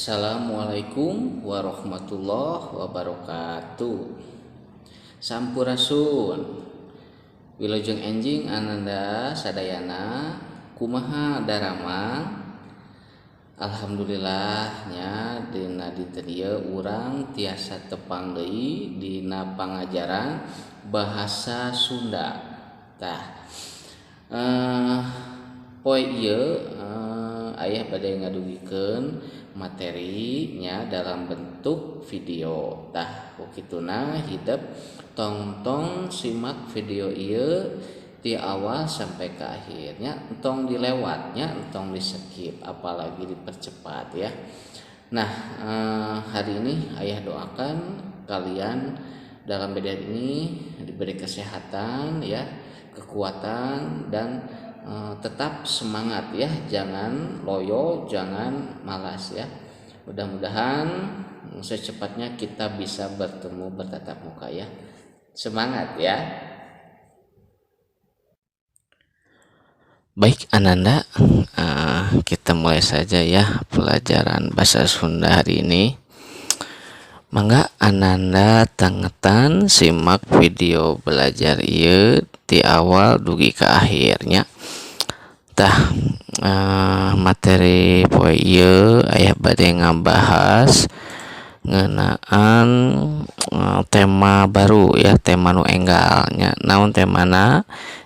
Assalamualaikum warahmatullahi wabarakatuh. Sampurasun. Wilujeng enjing ananda sadayana, kumaha daramang? Alhamdulillah nya, dina dinten ieu urang tiasa tepang deui dina pangajaran bahasa Sunda. Tah, poe ieu aya bade ngadugikeun materinya dalam bentuk video. Tah, ku kituna hidep tong-tong simak video ieu di awal sampai ke akhirnya, entong dilewatnya, entong di skip, apalagi dipercepat ya. Nah, hari ini ayah doakan kalian dalam beda ini diberi kesehatan ya, kekuatan, dan tetap semangat ya, jangan loyo, jangan malas ya. Mudah-mudahan secepatnya kita bisa bertemu bertatap muka ya. Semangat ya. Baik ananda, kita mulai saja ya pelajaran bahasa Sunda hari ini. Mangga ananda tangetan simak video belajar ieu di awal dugi ke akhirnya. Tah, materi poe ieu aya bade ngabahas ngeunaan tema baru ya, tema nu enggal nya. Naon temana?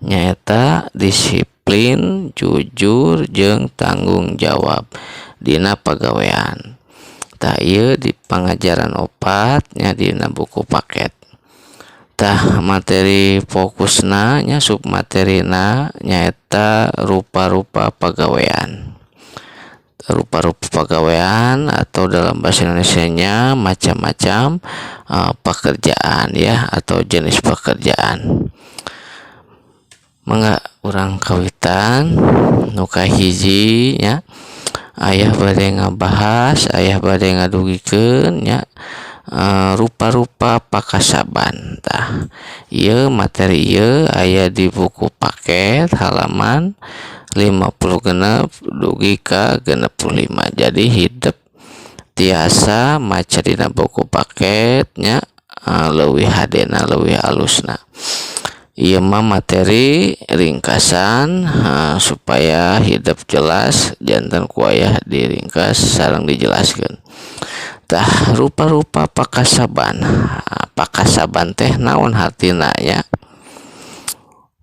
Nyaeta disiplin, jujur, jeung tanggung jawab dina pagawean. Tah, ieu di pangajaran 4 nya dina buku paket. Tah, materi fokusna nya, submaterina nyaeta rupa-rupa pagawean. Rupa-rupa pagawean atau dalam bahasa Indonesianya macam-macam pekerjaan ya, atau jenis pekerjaan. Mangga urang kawitan nu kahiji nya. Ayah bade ngabahas, ayah bade ngadugikeun nya, rupa-rupa pakasaban. Tah, ieu materi ieu aya di buku paket halaman 56 dugi ka 65. Jadi hidep tiasa maca dina buku paket nya, leuwih hadena, leuwih alusna. Ieu mah materi ringkasan, supaya hidep jelas, janten ku ayah diringkas sareng dijelaskeun. Tah, rupa-rupa pakasaban. Pakasaban teh naon hartina nya?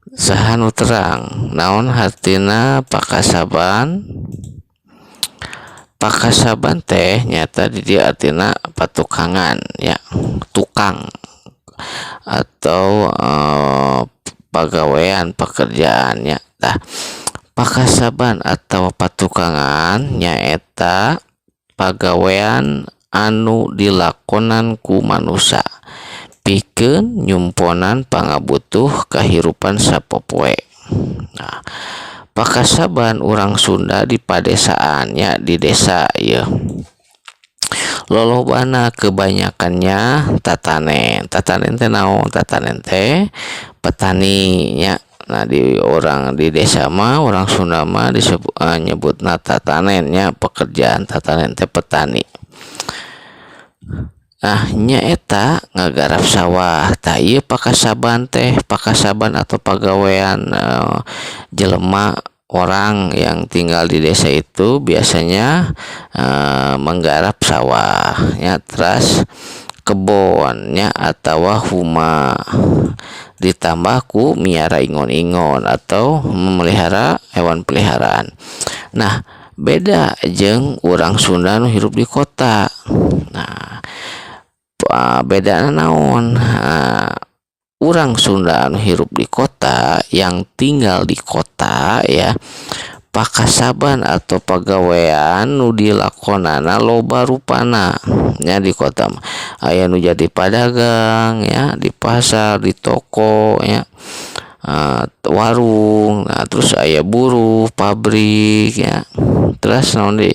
Saha nu terang naon hartina pakasaban? Pakasaban teh nyata di dieu artina patukangan ya, tukang atau pagawean, pekerjaannya. Tah, pakasaban atau patukangan nyaeta pagawean anu dilakonan ku manusa pikeun nyumponan pangabutuh kahirupan sapopoe. Nah, pakasaban urang Sunda di padesaan nya, di desa ieu lolobana kebanyakannya tatanen. Tatanen teh naon? Tatanen teh petani nya. Nah, di orang di desa mah, orang Sunda mah disebut nyebutna tatanen nya, pekerjaan tatanen teh petani. Nah, nyaeta ngagarap sawah. Tah, ieu pakasaban teh, pakasaban atau pagawean jelema, orang yang tinggal di desa itu biasanya menggarap sawah ya, terus kebonnya atau huma, ditambah ku miara ingon-ingon atau memelihara hewan peliharaan. Nah, beda jeung urang Sunda nu hirup di kota. Nah, beda naon? Nah, urang Sunda anu hirup di kota, yang tinggal di kota ya, pakasaban atau pagawean nu dilakonana loba rupana nya. Di kota mah aya nu jadi padagang ya, di pasar, di toko ya, warung. Nah, terus aya buruh pabrik ya, terus naon deui?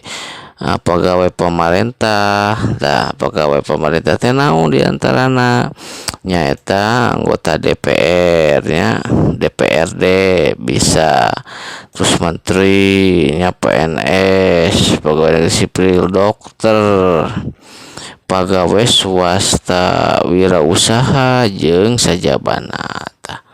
Pegawai pemerintah. Nah, pegawai pemerintah teh naon diantarana? Nyaeta anggota DPR nya, DPRD bisa, terus menteri nya, PNS, pegawai negeri sipil, dokter, pegawai swasta, wirausaha, jeung sajabana. Tah,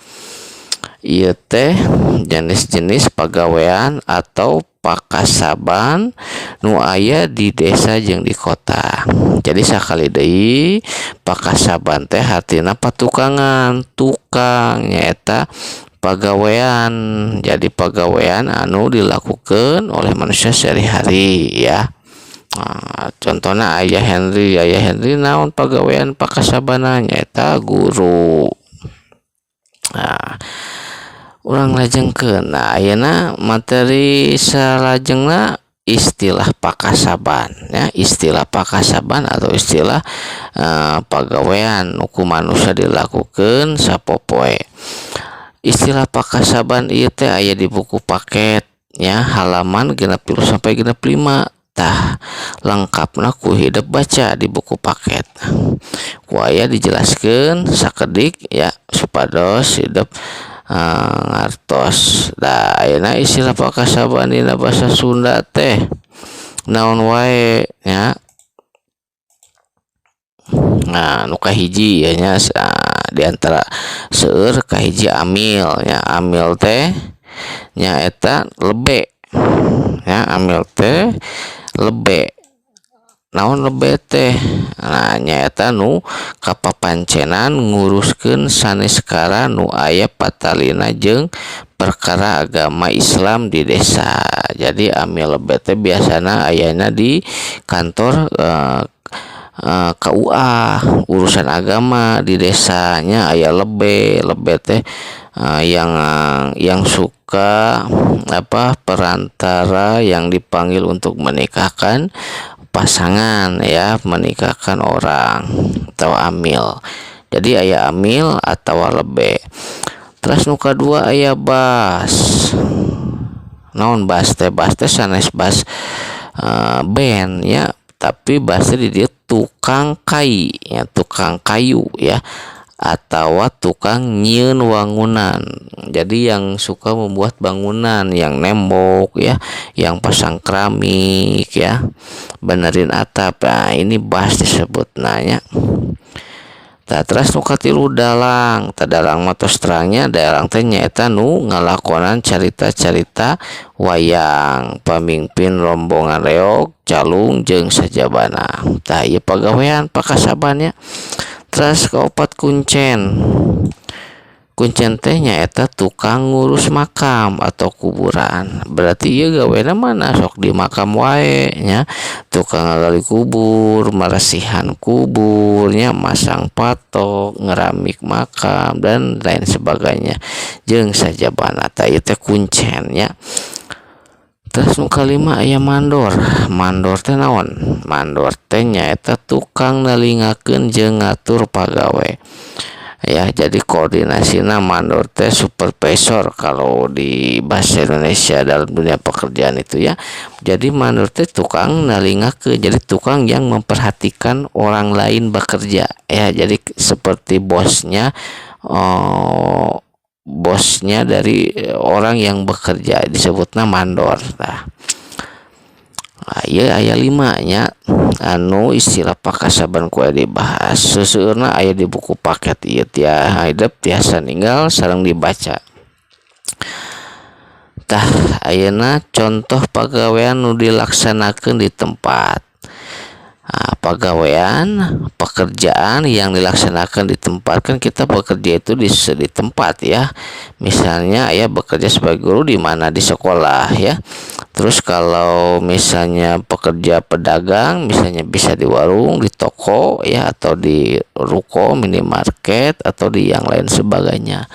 ieu teh jenis-jenis pagawean atau pakasaban nu aya di desa jeung di kota. Jadi sakali deui, pakasaban teh hartina patukangan, tukang, nyaeta pagawean. Jadi pagawean anu dilakukan oleh manusia sehari-hari ya. Nah, contohnya Ayah Henry. Ayah Henry naon pagawean pakasabana? Nyaeta guru. Nah, urang lajengkeun. Nah, ayeuna materi salajengna istilah pakasaban ya, istilah pakasaban atau istilah pagawean nu ku manusia dilakukeun sapopoe. Istilah pakasaban ieu teh aya di buku paket ya, halaman 60 sampai 65. Tah, lengkapna ku hidep baca di buku paket, ku aya dijelaskeun sakedik ya, supados hidep ngartos. Da ayeuna istilah pakasaban dina basa Sunda teh naon wae nya? Nah, nu kahiji ya nya, di antara seueur, kahiji amil nya. Amil teh nyaeta lebe ya. Amil teh lebe. Naon lebe teh? Nah, nyaeta nu kapapancenan nguruskeun saneskara nu aya patalina jeung perkara agama Islam di desa. Jadi amil lebe teh biasana ayana di kantor KUA, urusan agama di desanya aya lebe. Lebe teh yang suka apa, perantara yang dipanggil untuk menikahkan pasangan ya, menikahkan orang atau amil. Jadi aya amil atau lebe. Terus nu kadua aya bas. Naon bas teh? Bas teh sanes bas band ya, tapi bas teh di dieu tukang kai ya, tukang kayu ya, atau tukang nyieun wangunan. Jadi yang suka membuat bangunan, yang nembok ya, yang pasang keramik ya, benerin atap. Nah, ini bas disebut nanya. Tah, terus nu katilu dalang. Tah, dalang mah tos terangnya, dalang teh nyaeta nu ngalakonan carita-carita wayang, pamimpin rombongan reog, calung, jeung sajabana. Tah, ieu pagawean pakasabannya. Terus kaopat kuncen. Kuncen teh nyaeta tukang ngurus makam atau kuburan. Berarti ieu gawena mana sok di makam wae nya, tukang ngagali kubur, maresihan kubur nya, masang patok, ngeramik makam, dan lain sebagainya jeung sajabana. Tah, ieu teh kuncen nya. Terus nu kalima aya mandor. Mandor teh naon? Mandor teh nyaeta tukang nalingakeun jeung ngatur pagawe ya. Jadi koordinasina mandor teh supervisor kalau di bahasa Indonesia dalam dunia pekerjaan itu ya. Jadi mandor teh tukang nalingakeun, jadi tukang yang memperhatikan orang lain bekerja ya. Jadi seperti bosnya, oh, bosnya dari orang yang bekerja disebutna mandor. Nah, ieu aya lima nya anu istilah pakasaban ku dibahas. Seseueurna aya di buku paket ieu, hidep tiasa ninggal sareng dibaca. Tah, ayeuna contoh pagawean nu dilaksanakeun di tempat. Nah, pagawean, pekerjaan yang dilaksanakan di tempat, kan kita bekerja itu di tempat ya. Misalnya ya bekerja sebagai guru di mana? Di sekolah ya. Terus kalau misalnya pekerja pedagang, misalnya bisa di warung, di toko ya, atau di ruko, minimarket, atau di yang lain sebagainya.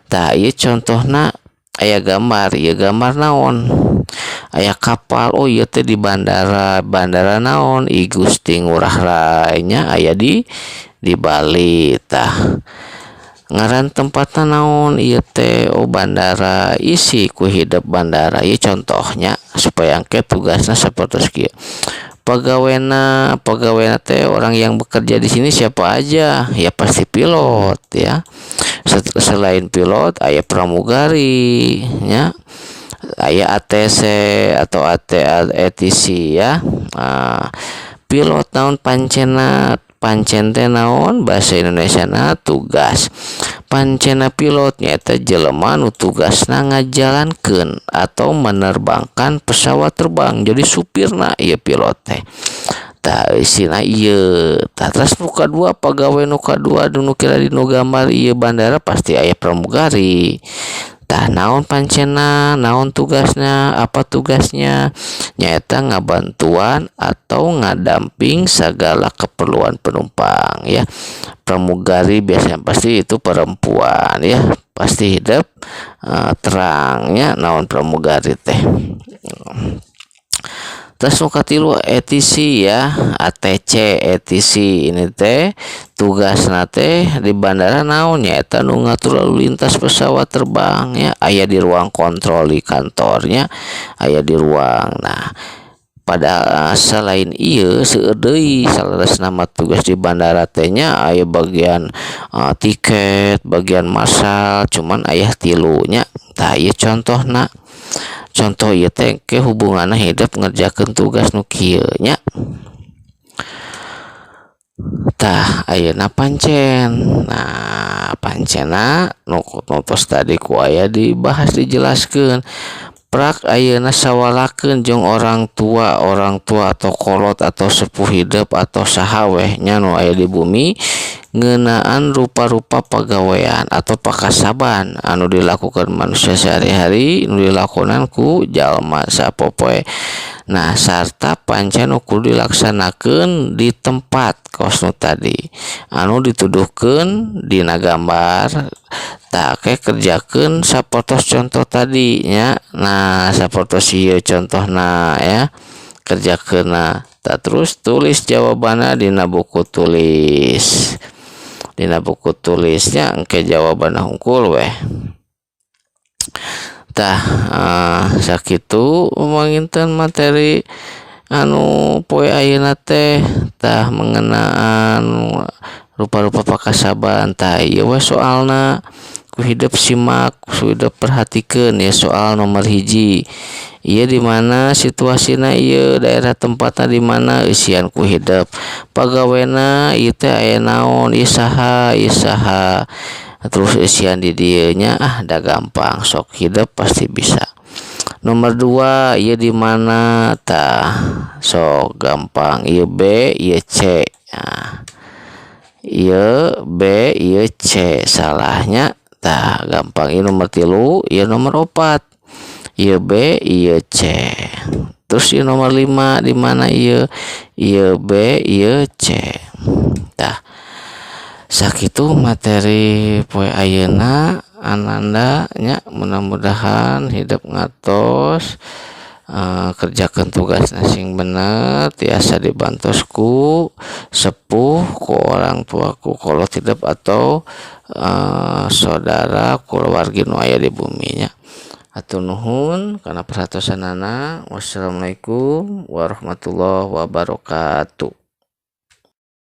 Tah, ieu contohna aya gambar. Ieu gambar naon? Aya kapal. Oh, ieu teh di bandara. Bandara naon? I Gusti Ngurah Rai nya, aya di Bali. Tah. Ngaran tempatna naon ieu teh? Oh, bandara. Isi ku hidep bandara. Ieu contohnya supaya engke tugasna sapertos kieu. Pegawena, pegawena teh orang yang bekerja di sini siapa aja? Ya pasti pilot ya. Selain pilot aya pramugari ya, aya ATC atau AT ATC ya. Nah, pilot naon pancena? Pancen teh naon bahasa Indonesia na? Tugas. Pancena pilot nyaeta jelema nu tugasna ngajalankeun atau menerbangkan pesawat terbang, jadi supirna ieu pilot teh. Tah, eusina ieu. Tah, terus nu kadua, pagawe nu kadua nu kira dina gambar ieu bandara pasti aya pramugari. Tah, naon pancena, naon tugasna, apa tugasnya? Nyaeta ngabantuan atau ngadamping segala keperluan penumpang ya. Pramugari biasanya pasti itu perempuan ya, pasti hidep terangnya naon pramugari teh. Terus nu katilu ATC ya, ATC, ATC ini teh tugasna teh di bandara naon? Nyaeta nu ngatur lalu lintas pesawat terbang ya, aya di ruang kontrol di kantornya, aya di ruang. Nah, pada selain ieu seueur deui saleresna mah tugas di bandara teh nya, aya bagian tiket, bagian marshal, cuman aya tilu nya. Tah, ieu contohna. Contoh ieu teh ke hubunganna hidep ngerjakeun tugas nu kieu nya. Tah, ayeuna pancen. Nah, pancena nu tos tadi ku aya dibahas, dijelaskeun. Prak ayeuna sawalakeun jeung orang tua atau kolot atau sepuh hidep atau saha weh nya nu aya di bumi ngeunaan rupa-rupa pagawean atau pakasaban anu dilakukan manusia sehari-hari, nu dilakonan ku jalma sapopoe. Nah, sarta pancen nu kudu dilaksanakeun di tempat kos nu tadi anu dituduhkeun dina gambar. Tah, ke kerjakeun sapertos contoh tadi nya. Nah, sapertos ieu contohna ya, kerjakeunna. Tah, terus tulis jawabanna dina buku tulis, dina buku tulisnya engke jawabanna hungkul weh. Tah, sakitu panginten materi anu poe ayeuna teh. Tah, mengenaan rupa-rupa pakasaban. Tah, ieu we soalna, ku hidep simak, ku hidep perhatikeun ya. Soal nomor 1, ieu di mana situasina? Ieu daerah tempatna di mana? Eusian ku hidep. Pagawena ieu teh aya naon? Ieu saha, ieu saha? Terus eusian di dieu nya. Ah, da gampang, sok hidep pasti bisa. Nomor 2, ieu di mana? Tah, sok gampang, ieu B, ieu C. Nah, ieu B, ieu C salahnya. Tah, gampang. Ieu nomor 3, ieu nomor 4, ieu B, ieu C. Terus ieu nomor 5 di mana ieu? Ieu B, ieu C. Tah, sakitu materi poe ayeuna ananda nya. Mudah-mudahan hidep ngartos, kerjakeun tugasna sing bener, tiasa dibantos ku sepuh, ku orang tua, ku kolot hidep atau saudara keluarga nu aya di bumi nya. Hatur nuhun kana perhatosanana. Wassalamualaikum warahmatullahi wabarakatuh.